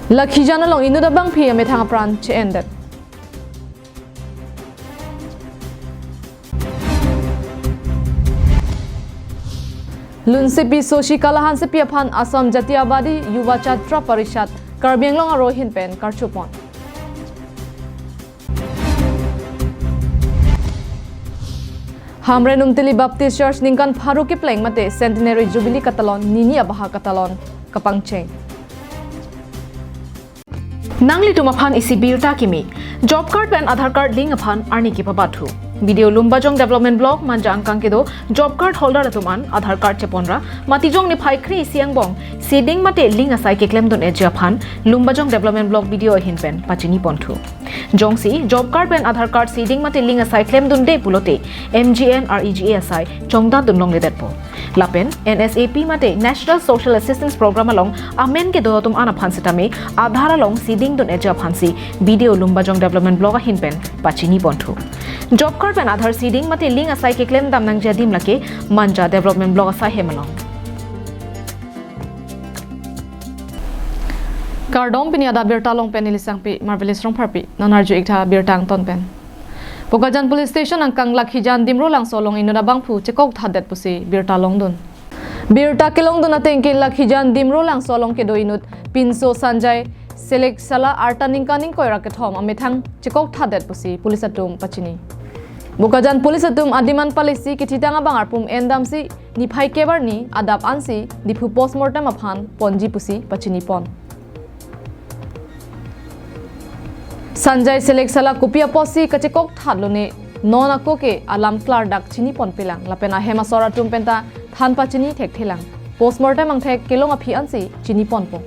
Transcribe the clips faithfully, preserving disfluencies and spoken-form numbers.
Lakhijan along inut abangpi amethang apran che-endet. Lunsepi Sashikala Hansepi aphan Assam Jatiyawadi Yuva Chhatra Parishad Karbi Anglong aro ahin pen karchupon. Hamren Umtili Baptist Church ningkan pharo kepleng mate Centenary Jubilee katalon nini abaha katalon kapangcheng. Nanglitum aphan isi birta kimi. Job card pen Aadhaar card link aphan arni kepabathu. B D O Lumbajong Development Block Manja angkang kedo job card holder atum an Aadhaar card cheponra Matijong niphai kre-isi angbong seeding mate link asai keklemdun-eji aphan Lumbajong Development Block B D O ahin pen pachiniponthu. Jongsi job card pen Aadhaar card seeding mate link asai klemdunde pulote M G N R E G A asai chongdandun longledetpo. Lapen N S A P mate National Social Assistance Program along amen kedo atum an aphan sitame Aadhaar along seeding dun-eji aphansi B D O Lumbajong Development Block ahin pen pachiniponthu. Job card pen Aadhaar seeding mate link asai keklemdam nangji adim lake Manja Development Block asai hem along. Kardom, pini adap birta along pen neli Sangpi Marvelous Rongpharpi. Non arju-ik tha birta angton pen. Bokajan Police Station angkang Lakhijan Dimrolangso along inut abangphu chekok thatdet pusi birta longdun. Birta kelongdun ateng ke Lakhijan Dimrolangso along kedo inut pinso Sanjay Seleksala arta ningkan ingkoi ra kethom amethang chekok thatdet pusi police atum pachini. Bokajan police atum adim an palisi kethitang abang arpum endamsi niphai kep arni adap ansi Diphu postmortem aphan ponji pusi pachinipon. Sanjay Seleksala kopi apotsi kachekok thatlo ne, non ako ke alam klardak chiniponpelang lapen ahem asor atum penta than pachini thekthelang. Postmortem angthek kelong aphi ansi chiniponpo.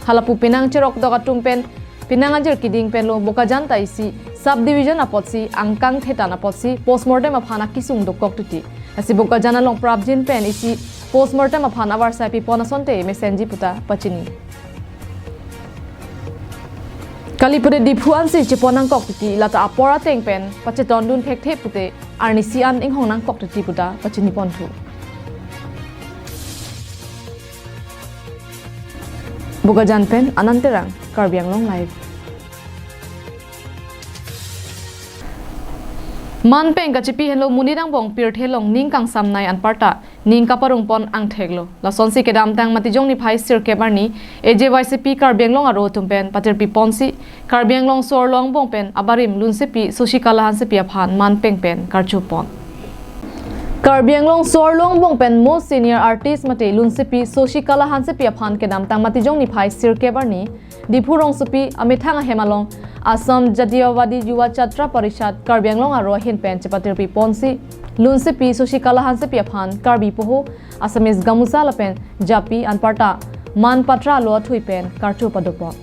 Halapu penang cherokdok atum pen penang ajir kiding penlo Bokajan ta isi subdivision apotsi angkang thetan apotsi postmortem aphan akisung dokok titi. Lasi Bokajan along prapjin pen isi postmortem aphan avarsai pipon asonte mesenji puta pachini. Kali pute Diphu ansi chepon nangkok titi, lata apor ateng pen pachetondun thekthe pute arnisi an inghong nangkok titi puta pachiniponthu. Bokajan pen Anand Terang, Karbi Anglong Live. Man peng kachipi henlo monit angbong pirthe along ning kangsamnei anparta ning kaparungpon angtheklo. Lasonsi kedamtang Matijong niphai sirkep arni A J Y C P Karbi Anglong aro atum pen patirpiponsi Karbi Anglong so-arlo angbong pen abarim Lunsepi Sashikala Hansepi aphan man peng pen karchupon. Karbi Anglong so-arlo angbong pen most senior artist mate Lunsepi Sashikala Hansepi aphan kedamtang Matijong niphai sirkep arni Diphu rongsopi amethang ahem along Assam Jatiyawadi Yuva Chhatra Parishad Karbi Anglong aro ahin pen chepatirpiponsi Lunsepi Sashikala Hansepi aphan Karbi poho, Assamese gamusa lapen japi anparta man patra lo athui pen karcho padopon.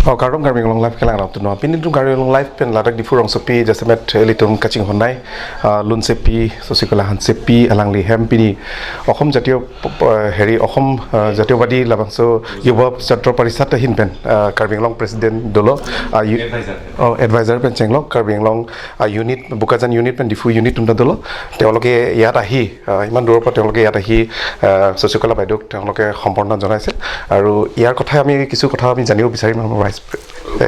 Oh, kardom Karbi Anglong Live kelang rap tunua. Pini tum Karbi Anglong Live pen ladak Diphu rongsopi jasemet elitum kachinghonnei, ah, Lunsepi Sashikala Hansepi alangli hem pini Okhom Jatiyo, eh, heri Okhom, eh, Jatiyawadi labangso Yuva Chhatra Parishad ahin pen, eh, Karbi Anglong President dolo, ah, yu-, Advisor. Oh, advisor pen chenglo, Karbi Anglong, ah, unit, Bokajan unit pen Diphu unit tumta dolo. তেওঁলোকে ইয়াত আহি, ah, ইমান দূৰৰ পৰা তেওঁলোকে ইয়াত আহি, ah, শশীকলা বাইদেউক তেওঁলোকে সম্বৰ্ধনা জনাইছে। আৰু ইয়াৰ কথাই আমি কিছু কথা আমি জানিব বিচাৰিম আমাৰ ভাইচ প্ৰে-, এ,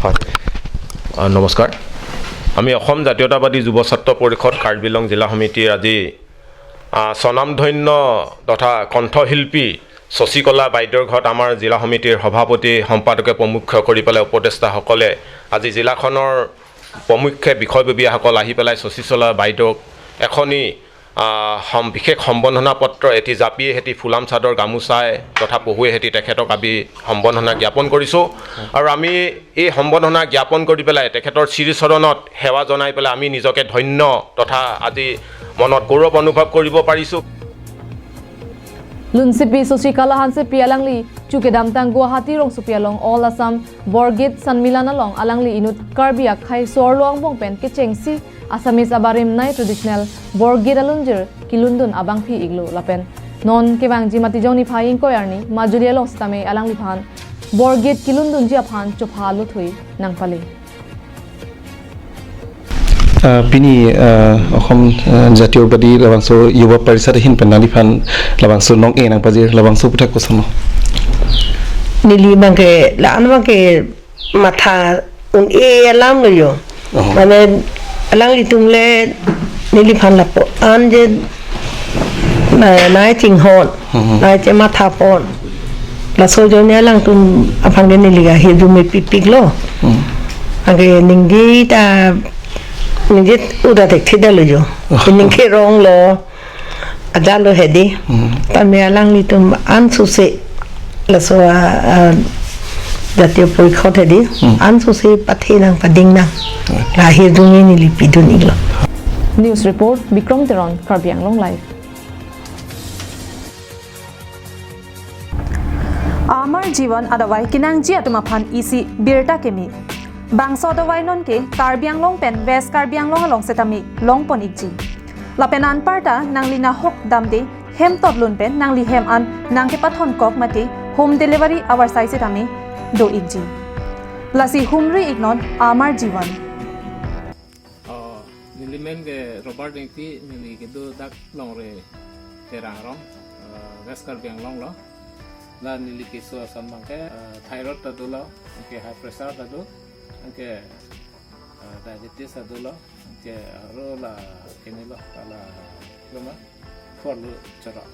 হয়। আহ, নমস্কাৰ। আমি অসম জাতীয়তাবাদী যুৱ ছাত্ৰ পৰিষদ কাৰ্বি আংলং জিলা সমিতিৰ আজি, আহ, স্বনামধন্য তথা কণ্ঠশিল্পী শশীকলা বাইদেউৰ ঘৰত আমাৰ জিলা সমিতিৰ সভাপতি, সম্পাদকে প্ৰমুখ্য কৰি পেলাই উপদেষ্টাসকলে আজি জিলাখনৰ প্ৰমুখ্যে বিষয়ববীয়াসকল আহি পেলাই শশীকলা বাইদেউক এখনি, আহ, সম-, বিশেষ সম্বৰ্ধনা পত্ৰ এটি জাপিয়ে সেটি ফুলাম চাদৰ গামোচাই তথা পহুৱে সেটি তেখেতক আমি সম্বৰ্ধনা জ্ঞাপন কৰিছোঁ। আৰু আমি এই সম্বৰ্ধনা জ্ঞাপন কৰি পেলাই তেখেতৰ শ্ৰীচৰণত সেৱা জনাই পেলাই আমি নিজকে ধন্য তথা আজি মনত গৌৰৱ অনুভৱ কৰিব পাৰিছোঁ। Lunsepi Sashikala Hansepi alangli chu kedamtang Guwahati rongsopi along All Assam Borgit Sanmilan along alangli inut Karbi akhei so-arlo angbong pen kechengsi Assamese abarim nei traditional Borgit alunjir kilundun abangpi iklo lapen non kevangji Matijong niphai ingkoi arni majuli along sitame alangliphan Borgit kilundunji aphan chopha lothui nangpale. Ah, pini, ah, Okhom, ah, Jatiyawadi labangso Yuva Parishad ahin pen nangliphan labangso nong-e nangpajir labangso aputhak koson? Neli abangke, la-an abangke matha un-e alam lo jo. Oh. Mane alanglitum le neliphan lapu-an je na, nai chinghon, Hmm. nai chematha pon. Laso ajoine alangtum aphan ke neli ahirjume pipiklo. Hmm. Anke ningje ta, ningje uda thekthedetlo jo. Oh. Ningke ronglo. Ajatlo hedi. Hmm. Tame alanglitum ansose laso a, a, jatiyo porikhot hedi. Hmm. Ansose pathe nang pading nang. Hmm. La ahirjume neli pidun iklo. News report, Bikrom Teron, Karbi Anglong Live. Amar Jivan adavai kenangji atum aphan isi birta keme. Bangso adavai nonke Karbi Anglong pen West Karbi Anglong along setame longpon ikji. Lapen anparta nangli nahok damde hem totlun pen nangli hem an nangkepathon kok mate home delivery avarsai setame do ikji. Lasi humri iknon Amar Jivan. Oh, neli men ke Robert Engti, neli kedo dak Longre Terang rong, eh, West Karbi Anglong lo. La neli keso ason abangke, eh, thyroid ta dolo, anke high pressure ta do, anke, eh, diabetes ta dolo, anke aro la kenelo, la loma, korlu choro.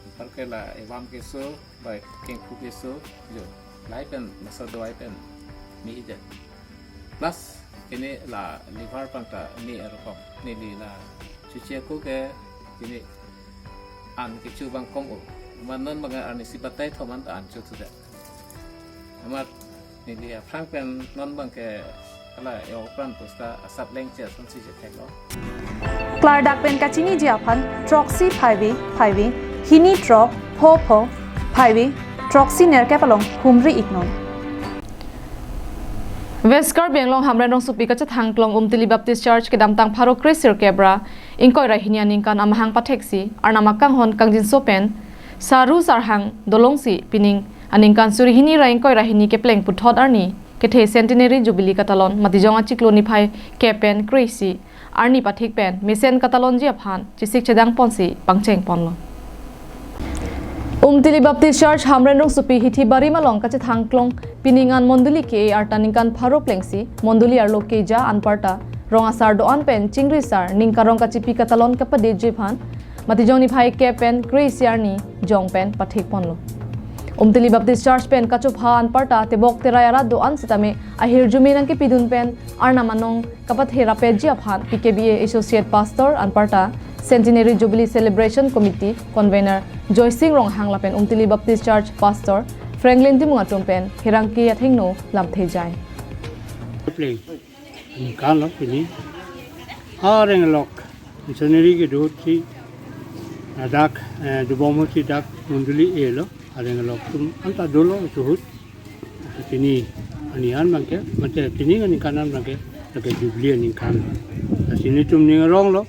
Anparke la evam keso, bai kengpu keso, jo, lahai pen, laso adavai pen, me-idet. Plus, kene la liver pangta me arokom. Neli la chuche ako ke kene an kecho abang kom o. Amat non abang arnisi batai thom an ta an chothudet. Amat neli aphrang pen non abangke hala e-okran pusta asap lengche asonsi chetheklo. Klardak pen kachiniji aphan throksi phaive phaive hini throk pho pho phaive throksi nerkep along humri iknon. West Karbi Anglong Hamren rongsopi kachethang klong Umtili Baptist Church kedamtang pharo kre sirkep ra ingkoi ra hini aningkan amahang patheksi Arnam akanghon kangjinso pen saru sarhang dolongsi pining aningkan suri hini ra ingkoi ra hini kepleng puthot arni kethe Centenary Jubilee katalon Matijong achiklo niphai kep pen kre-isi arni pathik pen mesen katalonji aphan chesik chedang ponsi pangcheng ponlo. Umtili Baptist Church Hamren rongsopi hithi barim along kachethang klong pining an mondoli ke-e arta ningkan pharo plengsi mondoli arlo keja anparta rong asar do-an pen chingri sar ning karong kachipi katalon kapadeji aphan Matijong niphai kep pen kre-isi arni jong pen pathik ponlo. Umtili Baptist Church pen kachopha anparta tebok terai arat do-an setame ahirjume nangkepidun pen Arnam anong kapathe rapetji aphan P K B A Associate Pastor anparta Centenary Jubilee Celebration Committee Convener Joysing Ronghang lapen Umtili Baptist Church Pastor Franklin Timung atum pen pherangke athengno lamthe jai. Pleng. Ningkan lo pini. Areng lok. Missionary kedotsi. Ladak, eh, dobom ahutsi dak mondoli e lo. Areng lok atum anta dolo suhut. Pini ani an abangke, mate pini aningkan an abangke, lake Jubilee aningkan. Lasi netum ning arong lo.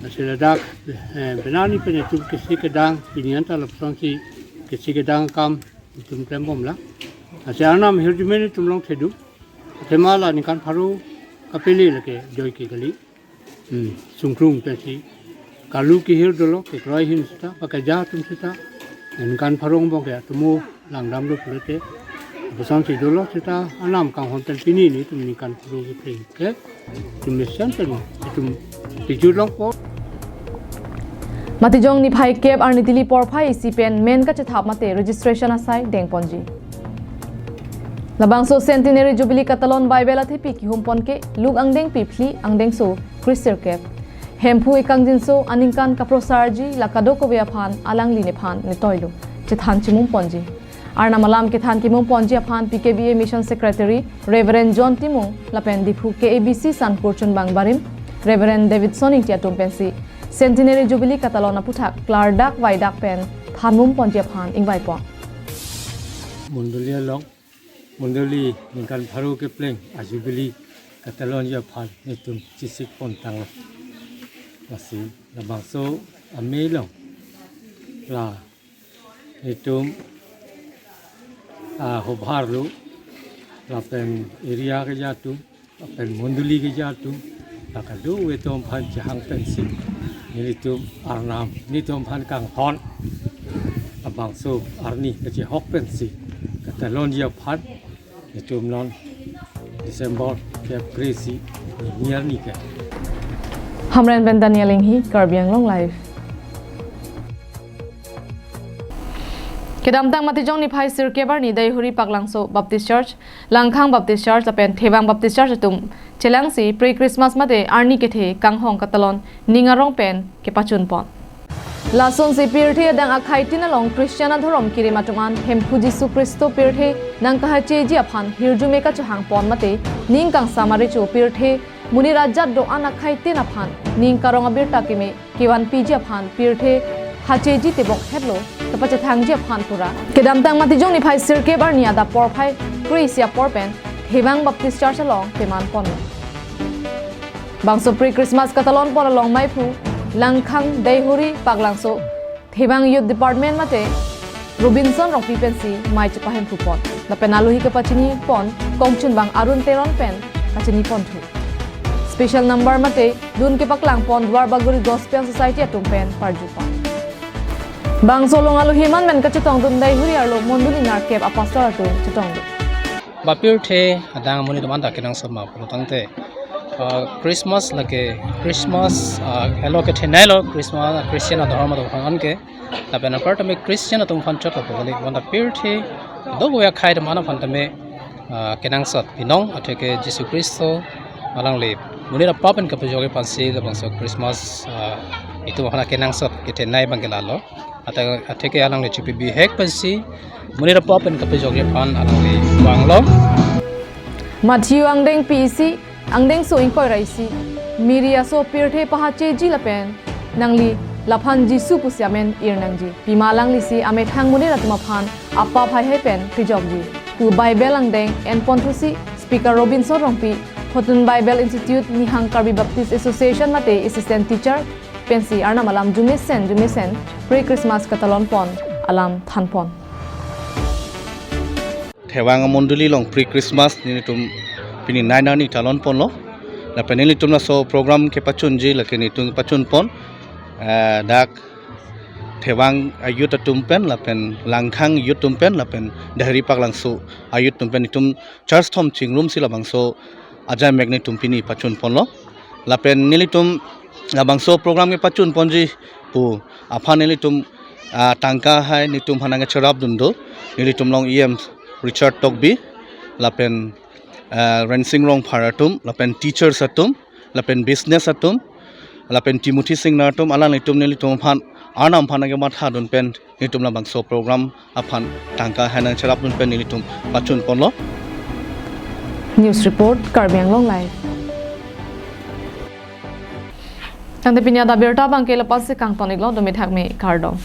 Lasi ladak, eh, penani pen netum kesi kedang, pini anta lapuson si kesi kedang akam, netum klembom la. Lasi Arnam ahirjume netum longthedun. Athema la ningkan pharo kapele lake joike kali. Hmm, sungkrung pensi. Kalu kehir dolo, kekroi ahin seta, pakeja atum seta. Ningkan pharo angbong ke atomo langdamlo pulote. Lapuson si dolo seta, Arnam kanghon pen pini netum ningkan pharo kepleng ke. Netum mesen pen, netum pijut longpo. Matijong niphai kep arni tili porphai isi pen men kachethap mate registration asai dengponji. Labangso Centenary Jubilee katalon Bible athepi kihum pon ke Luke angdengpi phli angdengso kre sirkep. Hemphu ekangjinso aningkan kaprosarji la kadokave aphan alangli nephan netoilo chethan chimum ponji. Arnam alam kethan kimum ponji aphan P K B A Mission Secretary Reverend John Timung lapen Diphu K A B C Sankur chunbang barim Reverend Davidson Ingti atum pensi Centenary Jubilee katalon aputhak klardak vaidak pen thanmum ponji aphan ingvaipon. Mondoli along, mondoli ningkan pharo kepleng a Jubilee katalonji aphan netum chesik pontanglo. Lasi labangso amei along la netum, ah, hobharlo, lapen area keja atum, lapen mondoli keja atum, la kadokave atum aphan chehang pensi nelitum Arnam netum aphan kanghon. abangso arni kachehok pensi katalonji aphan itum non December kep kre-isi ni arni ke. Hamren pen Daniel Inghi, Karbi Anglong Live. Kedamtang Matijong niphai sirkep arni Deihori Paklangso Baptist Church, Langkhang Baptist Church lapen Thevang Baptist Church atum chelangsi pre-Christmas mate arni kethe kanghong katalon ning arong pen kepachun pon. Lasonsi pirthe adang akhaitin along Christian adhorom kerim atum an Hemphu Jisu Khristo pirthe nangkahacheji aphan hirjume kachehang pon mate ning kangsam arecho pirthe monit ajat do-an akhaitin aphan ning karong abirta keme kevanpiji aphan pirthe hacheji tebok hetlo kapachethangji aphan pura kedamtang Matijong niphai sirkep arni adap porphai kre-isi apor pen Thevang Baptist Church along peman ponlo. Bangso pre-Christmas katalon pon along maiphu Langkhang Deihori Paklangso Thevang Youth Department mate Robinson Rongpi pensi mai chepahemphu pon. Lapen alohi kepachini pon kongchunbang Arun Teron pen kachini ponthu. Special number mate dun kepaklang pon Duarbagori Gospel Society atum pen parju pon. Bangso along alohi man pen kachetongdun Deihori arlo mondoli nerkep apastor atum chetongdun. Ba pirthe adang amonit atum anta kenangsot ma pulo tangte, ah, Christmas lake Christmas, ah, helo kethenei lo Christmas Christian adhorom atum aphan ke. Lapen apartame Christian atum aphan chot lo pu kali. Bonta pirthe do-an akhai atum aphan tame, ah, kenangsot binong atheke Jisu Khristo alangli monit apap pen kapajokji aphansi labangso Christmas, ah, itum aphan kenangsot kethenei abang ke lalo. Ata atheke alangli chepi bihek pensi monit apap pen kapajokji aphan alangli vanglo. Matthew angdeng P E C, angdengso ingkoi ra isi, Mary aso pirthe pahacheji lapen nangli laphan Jisu pusi amen ir nangji. Pima alanglisi amethang monit atum aphan apap haihai pen pejokji pu Bible angdeng en ponthusi Speaker Robinson Rongpi, Khotun Bible Institute, Nihang Karbi Baptist Association mate Assistant Teacher pensi Arnam alam jumesen jumesen pre-Christmas katalon pon alam than pon. Thevang amondoli along pre-Christmas nelitum pini nai arni talon ponlo. Lapen nelitum laso program kepachunji lake nelitum pachun pon, eh, dak Thevang a-youth atum pen lapen Langkhang youth atum pen lapen Deihori Paklangso a-youth atum pen itum church thom chingrumsi labangso ajaimek nelitum pini pachun ponlo. Lapen nelitum labangso program kepachun ponji pu aphan nelitum, ah, tangka hai nelitum aphan nangcherapdun do. Nelitum along E M Richard Tokbi, lapen, ah, Rensing Rongphar atum, lapen teachers atum, lapen business atum, lapen Timothy Singnar atum, alanglitum nelitum aphan Arnam aphan nangkemathadun pen nelitum labangso program aphan tangka hai nangcherapdun pen nelitum pachun ponlo. News report, Karbi Anglong Live. Tangte pini adap abirta abang ke la-ansi kangton-iklo, dome thakme, kardom.